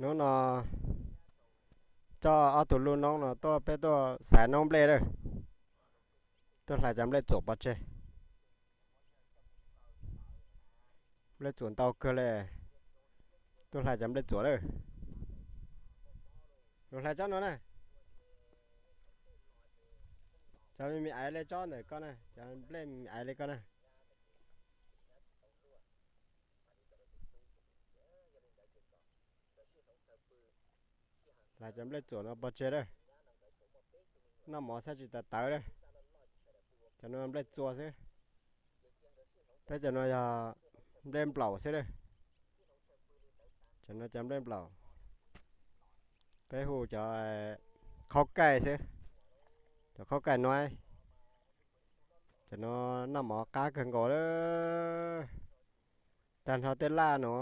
Hnub no coj ob tug lub noob no tuaj, peb tuaj xaiv noob nplej lawm. Tuaj hlais cov nplej txuam pov tseg. Nplej txuam ntau kawg li. Tuaj hlais cov nplej txuam lawm. Tus hlais tsob no na. Cov me me aiv li tsob ntawm koj na, cov nplej me me aiv li koj na. Hlais cov nplej txuam no pov tseg lawm. Noj mov xab tsis tawv tawv lawm. Cov no nplej txua xwb. Peb cov no yog nplej nplaum xwb lawm. Cov no cov nplej nplaum. Peb hu cov khaub kaij xwb. Cov khaub kaij nuav. Cov no noj mov qab kawg nkaus lawm. Tag nrho tej laj no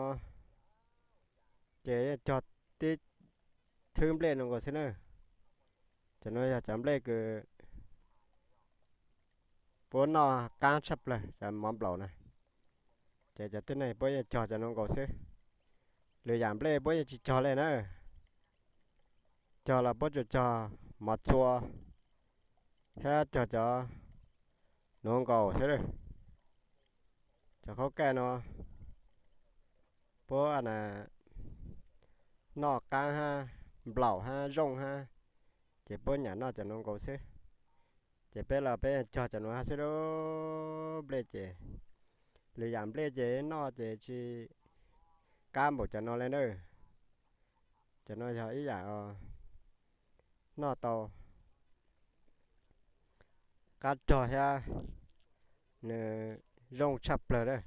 ces yeej cog tib thwb nplej no nkaus xwb na. Cov no yog cov nplej kws puab noj qaab tshaj plawg, cov mov nplaum na. Ces cov tib neeg puab yeej cog cov no nkaus xwb. Lwm yam nplej puab yeej tsis cog li na. Cog los puab tsuas cog mov txua thiab cog cov nuav nkaus xwb lawm. Cov khaub kaij no puab noj qaab hab, nplaum hab, zooj hab, ces puab nyam noj cov nuav nkaus xwb. Ces peb los peb cog cov nuav hab xwb lauj. Nplej ces lwm yam nplej ces noj ces tsis qab npaum cov no li na. Cov no yog ib yam noj tau qab rog thiab nws zooj tshaj plawg lawm.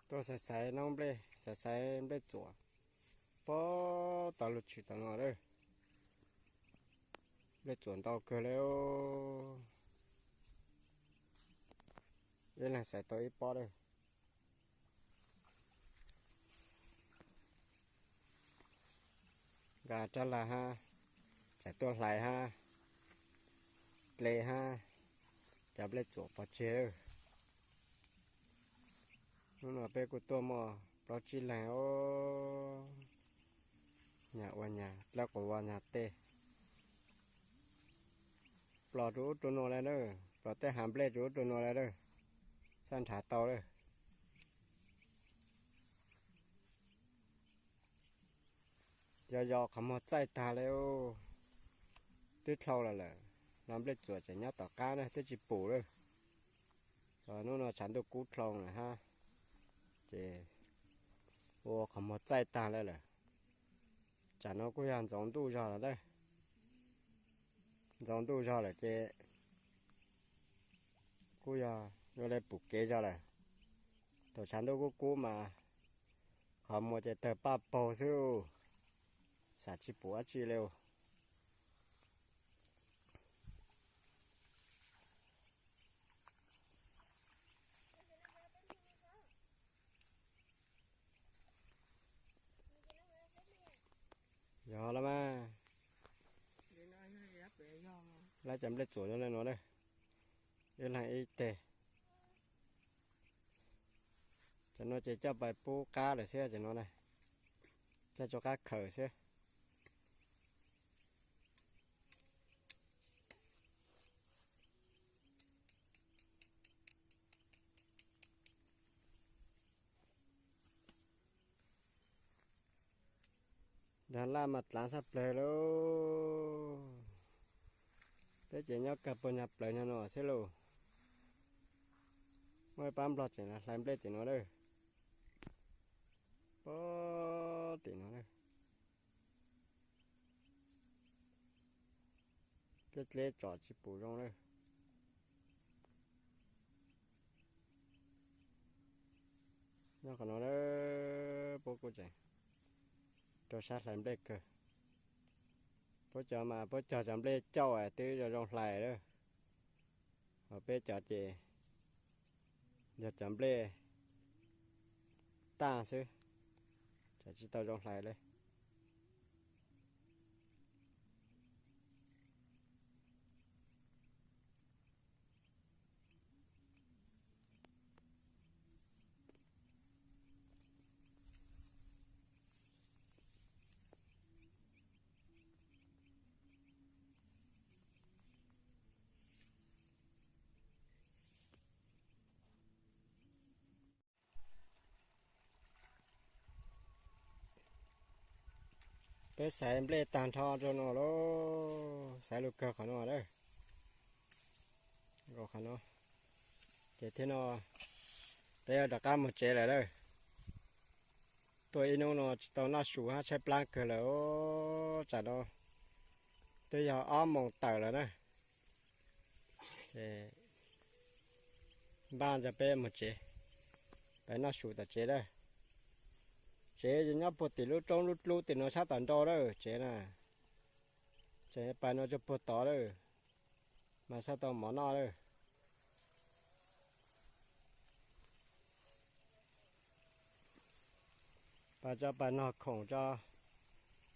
Tuaj xaiv xaiv noob nplej, xaiv xaiv nplej txuam puag tom lub tshwm tom no lawm. Nplej txuam ntau kawg li. Ib leeg xaiv tau ib pob lawm. Nkag rab lag hab, tseem tuaj hlais hab, dle hab, cov nplej txuam pov tseg. Hnub no peb kuj tuaj muaj plaub tsib leeg os. Nyag ua nyag, dlawb quas vag nyag tej. Plos rau ub rau nuav li na, plos tej hav nplej rau ub rau nuav li na, txhaj nrhav tau lawm. Yog yog qhov muag txaij tag li, twb dlhau lawm lawm, no nplej txuam tseem nyob tom qab na twb tsis pum lawm. Hnub no tshav ntuj kub dlhau lawm hab, ces ua qhov muag txaij tag li lawm. Tsam no kuj yog ntxoov ntuj zog lawm, ntxoov ntuj zog lawm ces kuj yog yuav le pum kev zog lawm. Thaum tshav ntuj kub kub mas qhov muag ces tawg paj paug xwb, xav tsis pum dab tsi li. Yog los mas, lawv cov nplej txuam zoo li no na, ib leeg ib teg. Cov no ces coj pais pub qab lawm xwb, cov no na, coj rau qab khaws xwb. Dag laj mas dlaav tshaj plawg lauj. Peb ces nyob kawg puag nyag plawv nyag no xwb lauj. Muaj ib pab nplog tseem los hlais nplej tim no lawm. Pab tim no lawm. Dleb dleb tsom tsis pum zoo lawm. Nyob qhov no, puab kuj tseem rau sab hlais nplej kawg. Puab cov mas puab cog cov nplej cauj twb zoo zoo hlais lawm. Ho peb cov ces yog cov nplej taj xwb, tseem tsis tau zoo hlais li. Peb xaiv nplej tag nrho rau no lauj, xaiv lug kawg qhov no lawm. Qhov no, ces thiab no peb yuav rov qab mus tsev lawm lauj. Tuaj ib hnub no tsis tau noj su hab tshaib plab kawg lawm. Tsam no twb yog ob moos tawm lawm na. Ces npaj ntawd peb mus tsev, peb noj su tom tsev lawm. Tsev nyob puag tim lub roob lub dlub tim no sab tom nrau lawm tsev na. Tseem pais no tso puag tod lawm, mas sab tau mov noj lawm. Pais tso pais nog khoom tso,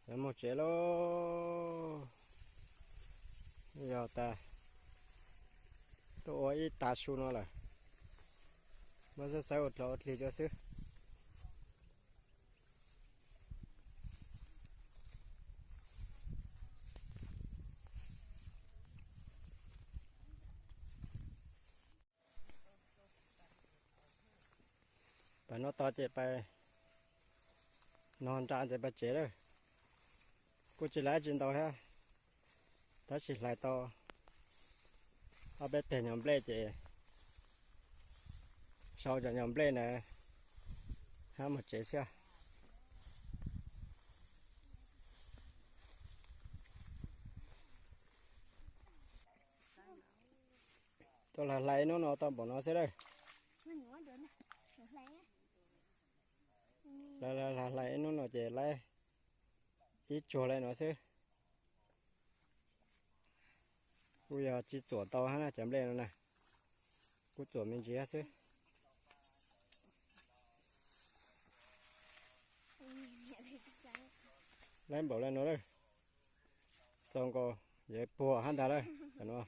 yuav mus tsev lauj. Yog tas tuaj ua ib tav su no lawm, muab xawb xawb ua dlog ua dlig tso xwb. Pais no tod ces pais, nog nra ces pais tsev lawm. Kuj tsis laib tsis ntau thiab, tab sis hlais tau ob peb teg nyuag nplej ces sau cov nyuag nplej ntawd hab mus tsev xwb. Tuaj hlais hlais ib hnub no tau npaum no xwb lawm. Hlais hlais ib hnub no ces laib ib tsuag li no xwb. Kuj yog tsis txuam tau hab na cov nplej no na, kuj txuam me ntsis hab xwb. Laib npaum li no lawm, txaus nkaus yuav puag hab ntag lawm no.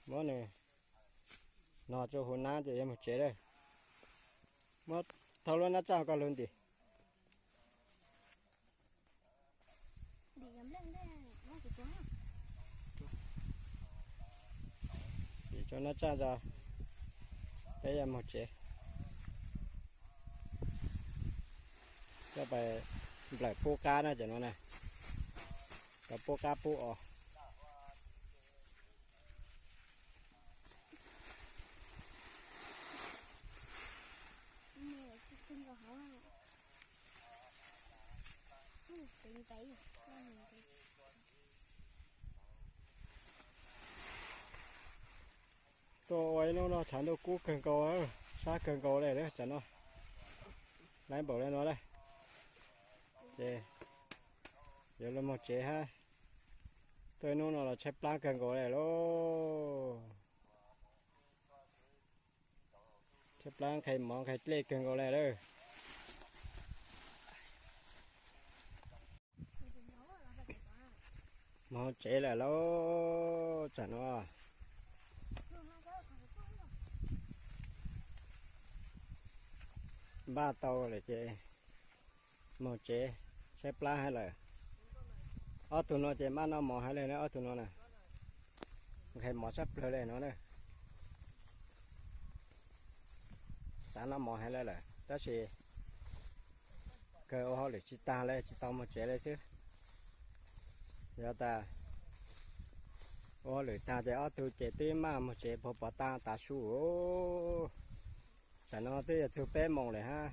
Muab nws no tso huv nab ces yuav mus tsev lawm. Muab thau lub nab tsaj koj lug ntim. Ntim tso nab tsaj tso, peb yuav mus tsev. Coj pais nplawm pub qab na cov no na, cov pub qab pub os. Tuaj ua ib hnub no tshav ntuj kub kawg nkaus, sab kawg nkaus li lawm tsam no. Laib npaum li no lawm, ces yuav lug moog tsev hab. Tuaj ib hnub no los tshaib plab kawg nkaus li lauj. Tshaib plab nqhis mov nqhis dlej kawg nkaus li lawm. Moog tsev lawm lauj tsam no. Npaj tau lawm ces moog tsev, tshaib plab hab lawm. Ob tug no ces maj noj mov heev le na, ob tug no na, nqhis mov sab plawg le no na. Xav noj mov heev le lawm tab sis kawg ua hauj lwm tsis taag le tsis tau moog tsev le xwb. Yog tas ua hauj lwm taag ces ob tug ces twb maj moog tsev puag pov tag tav su. Tsam no twb yuav txug peb moos lawm hab,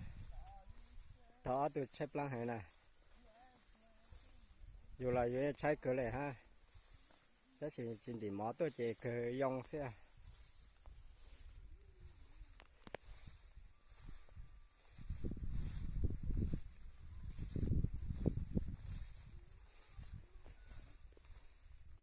thaum ob tug tshaib plab heev na. Yug los yug yeej tshaib kawg le hab, tab sis tsis ntim mov tuaj ces kawg yoo xwb.